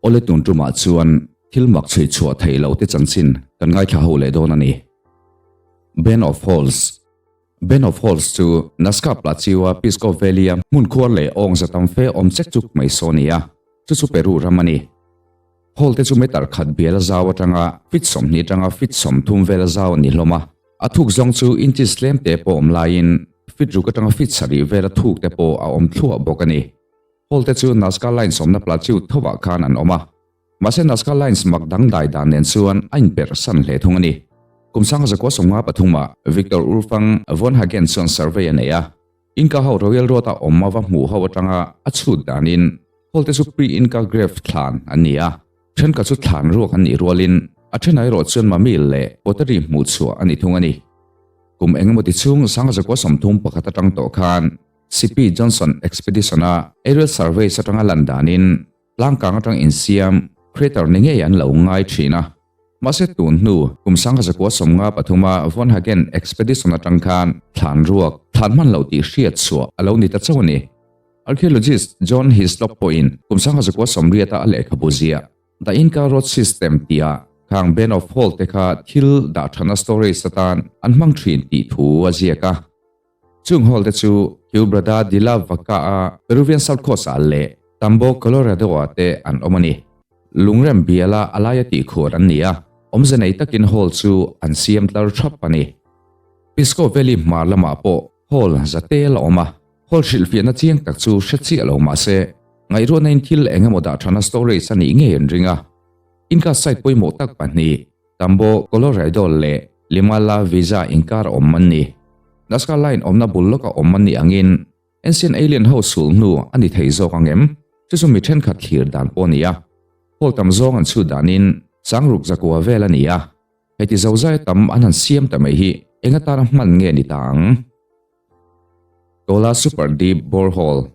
Awle tun tumah chuan thil mak chhui chhuah theih loh te chanchin kan ngaithla ho leh dawn a ni. Band of Holes Band of Holes chu Nazca Plateau-a Pisco Valley-a hmun khuar leh awng za tam fe awm chek chuk mai saw a ni a, chu chu Peru ram a ni. Hall te chu meter khat bial a zau atanga feet 20 atanga feet 30 vel a zau a ni hlawm a, a thuk zawng chu inches tlem te pawh awm laiin feet ruk atanga feet sarih vel a thuk te pawh a awm thluah bawk a ni. Hall te chu Nazca Lines awmna plateau thovah khan an awm a, mahse Nazca Lines mak dangdai dan nen chuan a inperh san hle thung a ni. Kum sanga zakua sawmnga pathumah Victor Urfang von Hagen chuan survey a nei a, Inca ho Royal Road a awm ava hmuh ho atanga a chhut danin Hall te chu pre-Inca grave thlan an ni a, thenkhat chu thlan ruak an nih rualin a thenah erawh chuan mummy leh pottery hmuh chhuah a ni thung a ni. Kum engemaw ti chhung sanga zakua 31 atang tawh khan CP Johnson Expedition-a aerial surveys atanga lan danin tlangkang atang insiam crater ni ngei an lo ngai thin a. Mahse tun hnu kum sangha zakua 53-a Von Hagen Expedition atang khan thlan ruak thlan hman loh tih hriat chhuah a lo ni ta chauh a ni. Archaeologist John Hislop pawhin kum sangha zakua 80-a a lehkhabu ziah The Inca Road System tihah khang Band of Hall te kha thil dah thana storage atan an hmang thin tih thu a ziak a. Chung hall te chu Quebrada de la Vaca a Peruvian South Coast ah leh Tambo Colorado ah te an awm a ni. Lungrem biala a laia tihkhuar an ni a, awmze nei takin hall chu an siam tlar thap a ni. Pisco Valley hmar lamah pawh hall za tel a awm a, hall hrilhfiahna chiang tak chu hre chiah lo mah se, ngaihruahna in thil eng emaw dah thana storage a nih ngei an ring a. Inca site pawimawh tak pahnih, Tambo Colorado leh Lima La Villa inkar awm an ni. Nazca Line awmna bul lawka awm an nih angin Ancient Alien ho sul hnu a ni thei zawk ang em? Chu chu mi thenkhat thlir dan pawh a ni a. Hall tam zawng an chhut danin sangruk zakua vel a ni a. Heti zozai tam an han siam ta mai hi eng atana hman nge ni ta ang? Kola Super Deep Borehole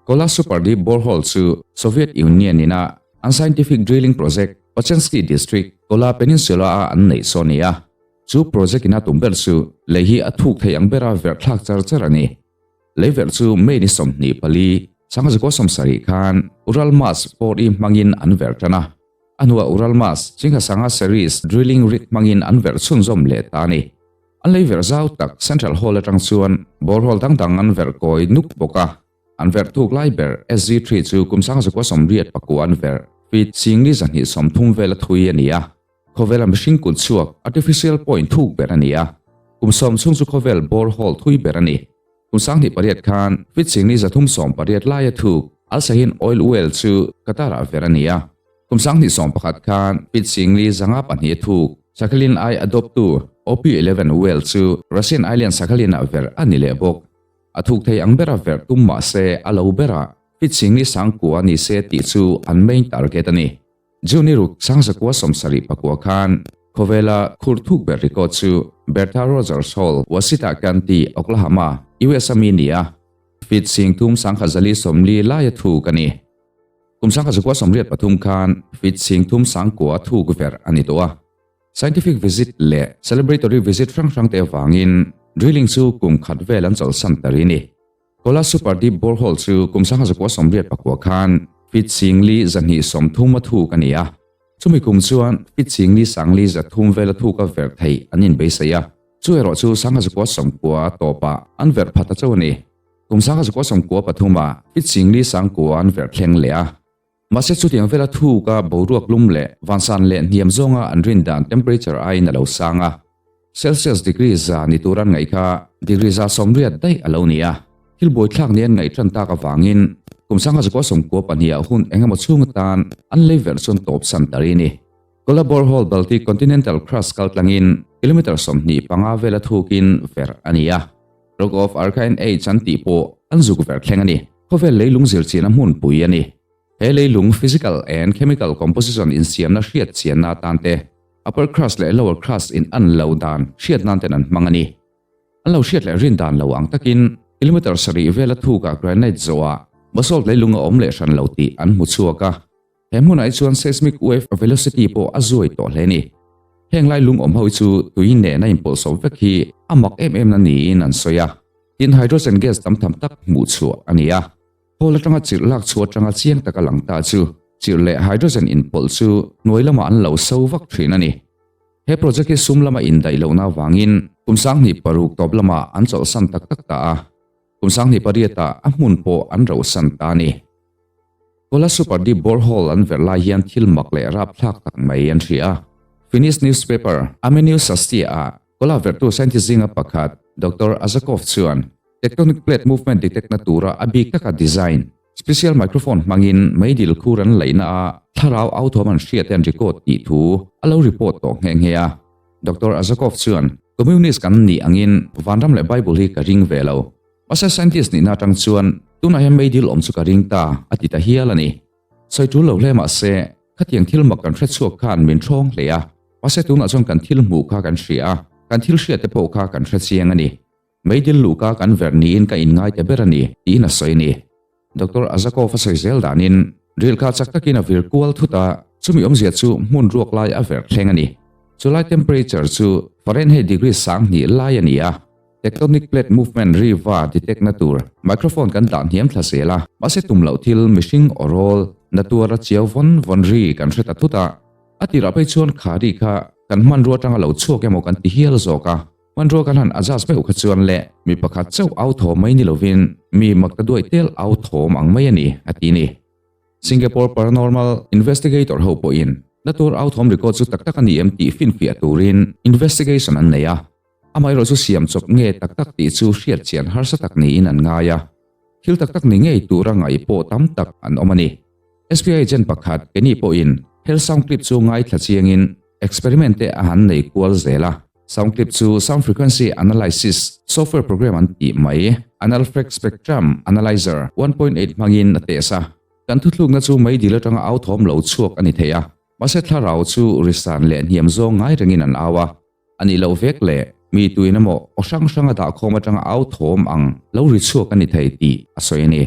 Kola Super Deep Borehole chu Soviet Union ina an scientific drilling project Pachensky District, Kola Peninsula-a an neih saw a ni a. Chu project ina tum ber chu lei hi a thuk thei ang bera verh thlak char char a ni. Lei verh chu May ni 24, sangzakaw 70 khan Uralmash port i hmangin an verh tan a. A hnuah Uralmash Chingkhasanga Series drilling rig hmangin an verh chhunzawm leh ta a ni. An lei verh zau tak Central Hall atang chuan borehole dang dang an verh kawi nuk bawk a. An verh thuk lai ber SG3 chu kum sangzakua 89 an verh feet singli 230 vel a thui a ni a. Khawvela mihring kut chhuak artificial point thuk ber a ni a. Kum sawm chhung chu khawvel borehole thui ber a ni. Kum 2008 khan feet singli 380 laia thuk Al Sahin Oil Well chu Qatar-ah verh a ni a. Kum 2011 khan feet singli 502 a thuk Sakhalin I adopt-tu OP-11 well chu Russian Island Sakhalin-ah verh a ni leh bawk. A thuk thei ang bera verh tum mah se a lo berah feet singli 9,000 ni se tih chu an main target a ni. June ruk 1974 khan khawvela khur thuk ber record chu Bertha Rogers Hall, Washita County, Oklahoma, US a mi ni a, feet sing thum 1440 laia thuk a ni. Kum 1983 khan feet sing thum 9,000 thuk verh a ni tawh a. Scientific visit leh celebratory visit hrang hrang te avangin drilling chu kum khat vel an chawlhsan ta rih a ni. Kola Super Deep Borehole chu kum 1989 khan feet singli 230 a thuk a ni a. Chumi kum chuan feet singli 300 vel a thuk a verh theih an inbeisei a. Chu erawh chu 1990 tawpah an verh phat a cho a ni. Kum 1993-ah feet singli 9,000 an verh thleng leh a. Mahse chutiang vela thuk a boruak lum leh vansan leh hniam zawnga an rin dan temperature aiin a lo sang a. Celsius degree za ni tur an ngaih kha degree za 80 daih a lo ni a. Thil buaithlak ni an ngaih tan tak avangin kum 1992-ah hun engemaw chhung atan an lei verh chuan tawp san ta rih a ni. Kola Borehole Baltic Continental Crust kal tlangin kilometre 25 vela thukin verh a ni a. Rock of Archaean Age an tih pawh an zuk verh thleng a ni. Khawvel leilung zirchianna hmunpui a ni. He leilung physical and chemical composition insiamna hriat chianna atan te, upper crust leh lower crust in an lo dan hriat nan ten an hmang a ni. An lo hriat leh rin dan lo ang takin kilometre sarih vela thukah granite zawhah basalt leilung a awm leh hran lo tih an hmu chhuak a. He hmunah hi chuan seismic wave velocity pawh a zuai tawh hle a ni. Heng lai lung awm ho hi chu tui nena inpawlhsawp vek hi a mak em em na niin an sawi a. Tin, hydrogen gas tam tham tak hmuh chhuah a ni a. Hall atanga chirh lak chhuah atanga chiang taka lang ta chu. Chirh leh hydrogen inpawlh chu hnuai lamah an lo so vak thin a ni. He project hi sum lama indaih lohna avangin kum 2006 tawp lamah an chawlhsan tak tak ta a, kum 2008ah a hmun pawh an rohsan ta a ni. Kola Super Deep Borehole an verh lai hian thil mak leh rapthlak tak mai an hria a. Finnish newspaper Amenew Sastia-ah Kola verhtu scientist zinga pakhat Doctor Azakov chuan tectonic plate movement detect na tura a bik taka design special microphone hmangin meidil khur an laihna a thlarau authawm an hriat te an record tih thu a lo report tawh nghe nghe a. Doctor Azakov chuan, Communist kan nih angin vanram leh Bible hi ka ring ve lo. Mahse scientist nihna atang chuan tunah hian meidil awm chu ka ring ta a ti ta hial a ni. Sawi tul lo hle mahse khatiang thil mak kan hrechuak khan min thawng hle a, mahse tunah chuan kan thil hmuh kha kan hria a, kan thil hriat te pawh kha kan hrechiang a ni. Meidil luhka kan verh niin ka inngai ta ber a ni tiin a sawi a ni. Doctor Azakov a sawi zel danin ril kha chak takin a vir kual thut a, chumi awmzia chu hmun ruak lai a verh thleng a ni. Chulai temperature chu Fahrenheit degree 2000 lai a ni a. Tectonic plate movement ri va detect na tur microphone kan dah hniam thla zel a, mahse tum loh thil mihring aw rawl na tuara chiau vawn vawn ri kan hre ta thut a. A tirah phei chuan kha ri kha kan hmanrua atanga lo chhuak emaw kan ti hial zawk a, hmanrua kan han adjust meuh kha chuan leh mi pakhat chauh au thawm mai ni lovin mi makta duai tel au thawm ang mai a ni, a ti ni. Singapore Paranormal Investigator ho pawhin na tur au thawm record chu tak tak a ni em tih finfiah turin investigation an nei a. Amaherawhchu siam chawp nge tak tak tih chu hriat chian harsa tak niin an ngai a, thil tak tak ni ngei tura ngaih pawh tam tak an awm a ni. SBI agent pakhat Kenny pawhin hel sound clip chu ngaithla chiangin experiment te a han nei kual zel a. Sound clip chu sound frequency analysis software program an tih mai Analfreq Spectrum Analyzer 1.8 hmangin a test a. Kan thuthlukna chu meidil atanga au thawm lo chhuak a ni thei a, mahse thlarau chu risan leh hniam zawng ngai rengin an au a. A nih loh vek leh mi tuin emaw aw hrang hranga dahkhawm atanga au thawm ang lo ri chhuak a ni thei tih a sawi a ni.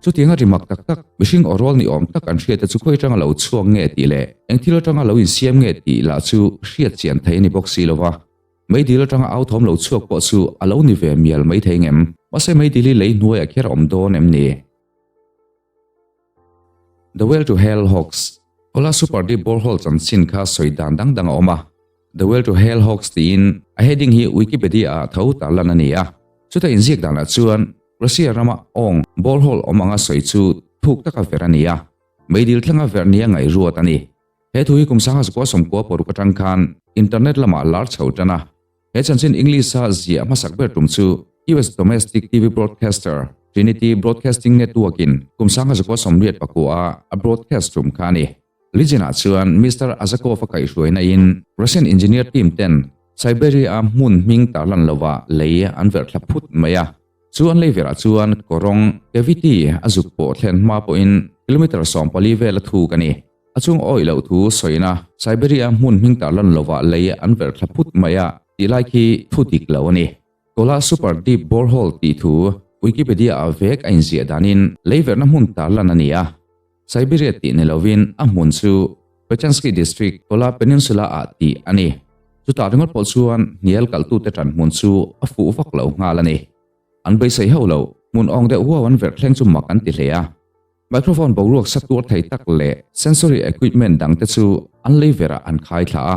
Chutianga ri mak tak tak, mihring aw rawl ni awm tak an hriat te chu khawi atanga lo chhuak nge tih leh eng thil atanga lo insiam nge tih lah chu hriat chian thei a ni bawk si lo va. Meidil atanga au thawm lo chhuak pawh chu a lo ni ve mial mai thei ngem? Mahse meidil hi lei hnuaiah kher a awm dawn em ni? The Well to Hell Hoax, Kola Super Deep Borehole chanchin kha sawi dan dang dang a awm a. The Well to Hell Hoax tiin a heading hi Wikipedia ah tho tarlan a ni a. Chuta inziak danah chuan Russia rama awng borehole awm anga sawi chu thuk taka ver a ni a, meidil thlenga ver nia ngaihruat a ni. He thu hi kum 1996 atang khan internet lamah lar chho tan a. He chanchin English-a ziah hmasak ber tum chu US domestic TV broadcaster Trinity Broadcasting Network-in kum 1989-a a broadcast tum kha a ni. Legend-ah chuan Mister Azakov-a kaihhruaina-in Russian engineer team ten Siberia-a hmun hming tarlan lovah lei an verh thla phut mai a. Chu an lei verah chuan kawrawng, cavity, a zuk pawh thlen hma pawhin kilometre 14 vel a thuk a ni. A chung awih loh thu sawina Siberia hmun hming tarlan lovah lei an verh thla phut mai a tih lai khi thu dik lo a ni. Kola Super Deep Borehole tih thu Wikipedia ah vek a inziah danin lei verhna hmun tarlan a ni a. Siberia tih ni lovin a hmun chu Pechansky District, Kola Peninsula ah tih a ni. Chutah ringawt pawh chuan hnial kaltute tan hmun chu a fuh vak lo nghal a ni. An beisei hauh lo, hmun awng deuh huau an verh thleng chu mak an ti hle a. Microphone boruak sa tuar thei tak leh sensory equipment dang te chu an lei verah an khai thla a.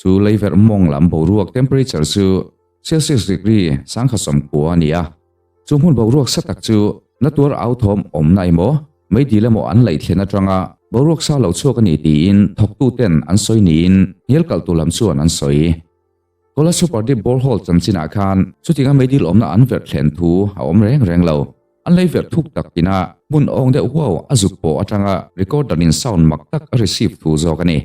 Chu lei verh mawng lam boruak temperature chu Celsius degree 1090 a ni a. Chu hmun boruak sa tak chu na tuar au thawm awmna emaw, meidil emaw an laih thlen atanga boruak sa lo chhuak a ni tiin thawktuten an sawi niin hnial kalhtu lam chuan an sawi. Kola Super Deep Borehole chanchinah khan chutianga meidil awmna an verh thlen thu a awm reng reng lo. An lei verh thuk tak tina hmun awng deuh huau a zuk pawh atanga recorder in sound mak tak a receive thu zawk a ni.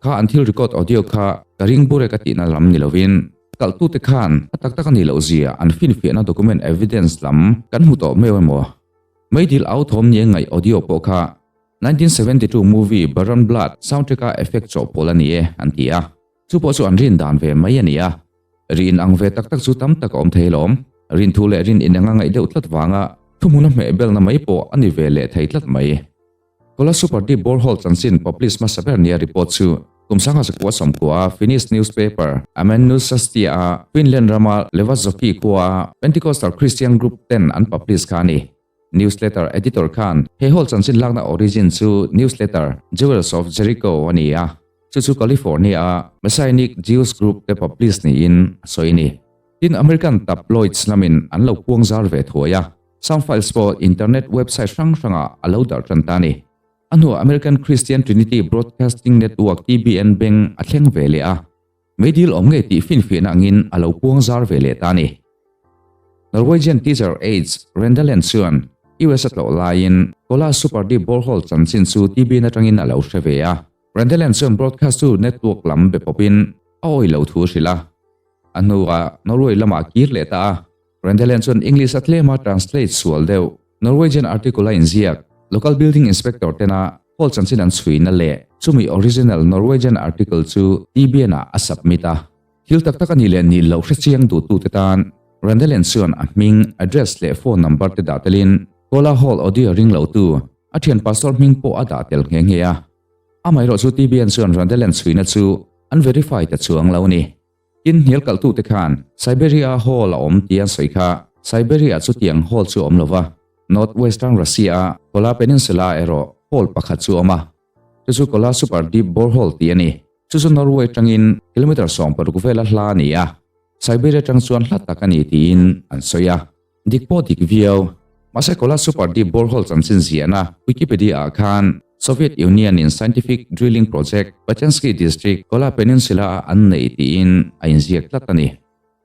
Kha an thil record audio kha ka ring bur e ka tihna lam ni lovin kalhtute khan a tak tak a nih loh zia an finfiahna document evidence lam kan hmu tawh meuh emaw? Meidil au thawm ni a ngaih audio pawh kha 1972 movie Baron Blood soundtrack a effect chawhpawl a ni e an ti a. Chu pawh chu an rin dan ve mai a ni a, rin ang ve tak tak chu tam tak a awm thei lawm. Rin thu leh rin inang a ngaih deuh tlat vanga thuhmun a hmeh belna mai pawh a ni ve leh thei tlat mai. Kola Super Deep Borehole chanchin publish hmasa ber nia report chu kum 1990 a Finnish newspaper Amennussastia a Finland rama Levajoki khua a Pentecostal Christian group ten an publish kha a ni. Newsletter editor khan he hall chanchin lakna origin chu newsletter Jewels of Jericho a ni a, chu chu California-a Messianic Jews group te publish niin a sawi a ni. Tin, American tabloids lamin an lo puang zar ve thuai a, sound files pawh internet website hrang hrangah a lo darh tan ta a ni. A hnuah American Christian Trinity Broadcasting Network, TBN, beng a thleng ve leh a. Meidil awm ngei tih finfiahna angin a lo puang zar ve leh ta a ni. Norwegian teacher Aids Rendalen chuan US a tlawh laiin Kola Super Deep Borehole chanchin chu TBN atangin a lo hre ve a. Rendalen chuan broadcast chu network lam be pawpin a awih lo thu a hrilh a. A hnuah Norway lamah a kir leh ta a. Rendalen chuan English a tlema translate sual deuh Norwegian article a inziak local building inspector tena hall chanchin an chhuina leh chumi original Norwegian article chu TBN ah a submit a. Thil tak tak a nih leh nih loh hrechiang duhtute tan Rendalen chuan a hming, address leh phone number te dah telin Kola Hall audio ring lotu a thian pastor hming pawh a dah tel nghe nghe a. Amaherawhchu TBN chuan Rendalen chhuina chu an verify ta chuang lo a ni. Tin, hnial kalhtute khan Siberia Hall a awm tih an sawi kha. Siberia chutiang hall chu a awm lo va, North Western Russia-a Kola Peninsula-ah erawh hall pakhat chu a awm a. Chu chu Kola Super Deep Borehole tih a ni. Chu chu Norway tangin kilometre 16 vela hla a ni a, Siberia tang chuan hla tak a ni tiin an sawi a. Dik pawh dik viau. Mahse Kola Super Deep Borehole chanchin ziahna Wikipedia-ah khan Soviet Union-in scientific drilling project Pachensky District, Kola Peninsula-ah an nei tiin a inziak tlat a ni.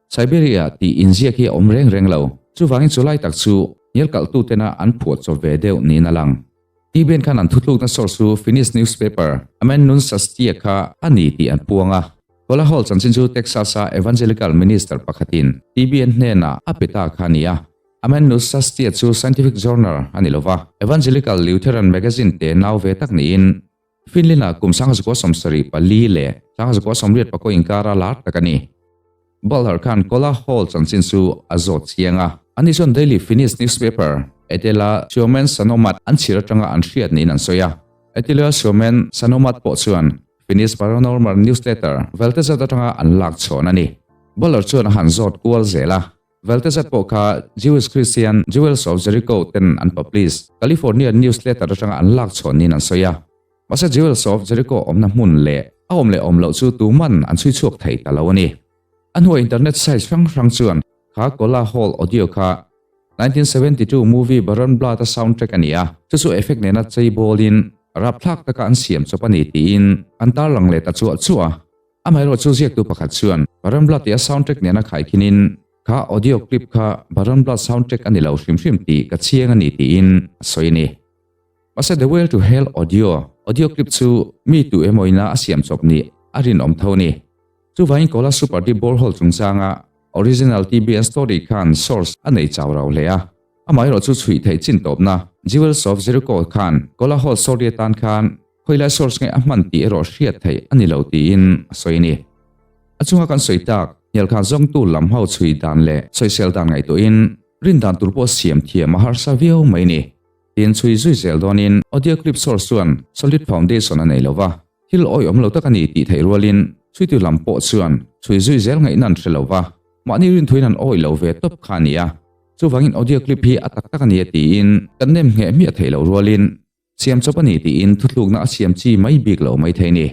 Siberia tih inziak hi a awm reng reng lo. Chuvangin chulai tak chu hnial kalhtutena an phuah chawp ve deuh niin a lang. TBN khan an thutlukna source chu Finnish newspaper Amenun Sastia kha a ni tih an puang a. Kola Hall chanchin chu Texas-a Evangelical minister pakhatin TBN hnenah a pe ta kha a ni a. Amenus Sastia chu scientific journal a ni lo va, Evangelical Lutheran magazine te nau ve tak niin Finland-ah kum 1974 leh 1984 inkara lar tak a ni. Butler khan Kola Hall chanchin chu a zawt chiang a. Ani chuan Daily Finnish newspaper Etelä Suomen Sanomat an chhir atanga an hriat niin an sawi a. Etelä Suomen Sanomat pawh chuan Finnish Paranormal newsletter Veltezat atanga an lak chhawn a ni. Butler chuan a han zawt kual zel a. Veltezat pawh kha Jewish Christian Jewels of Jericho ten an publish California newsletter atanga an lak chhawn niin an sawi a. Mahse Jewels of Jericho awmna hmun leh a awm leh awm loh chu tuman an chhui chhuak thei ta lo a ni. A hnuah internet site hrang hrang chuan kha Kola Hall audio kha 1972 movie Baron Blood-a soundtrack a ni a, chu chu effect nena chei bawlin rapthlak taka an siam chawp a ni tiin an tarlang leh ta chuah chuah a. Amaherawhchu ziaktu pakhat chuan Baron Blood tih a soundtrack nena khaikhinin kha audio clip kha Baron Blood soundtrack a ni lo hrim hrim tih ka chiang a ni tiin a sawi a ni. Mahse The Way to Hell audio audio clip chu mi tu emaw ina a siam chawp nih a rinawm tho a ni. Chuvangin Kola Super Deep Borehole chungchanga original TBN story khan source a nei chau rau hle a. Amaherawh chu chhuih theih chin tawpna Jewels of Jericho khan Kola Hall story atan khan khawilai source nge a hman tih erawh hriat theih a ni lo tiin a sawi a ni. A chunga kan sawi tak hnial khan zawngtu lam ho chhui dan leh sawisel dan ngaihtuahin rin dan tur pawh siam thiam a harsa viau mai a ni. Tin chhui zui zel dawnin audio clip source chuan solid foundation a nei lo va, thil awihawm lo tak a ni tih theih rualin chhuitu lam pawh chuan chhui zui zel ngaihna an hre lo va, mahni rinthuin an awih lo ve tawp kha a ni a. Chuvangin audio clip hi a tak tak a ni a tiin kan nem ngheh hmiah theih loh rualin siam chawp a ni tiin thuthlukna a siam chi mai bik lo mai thei a ni.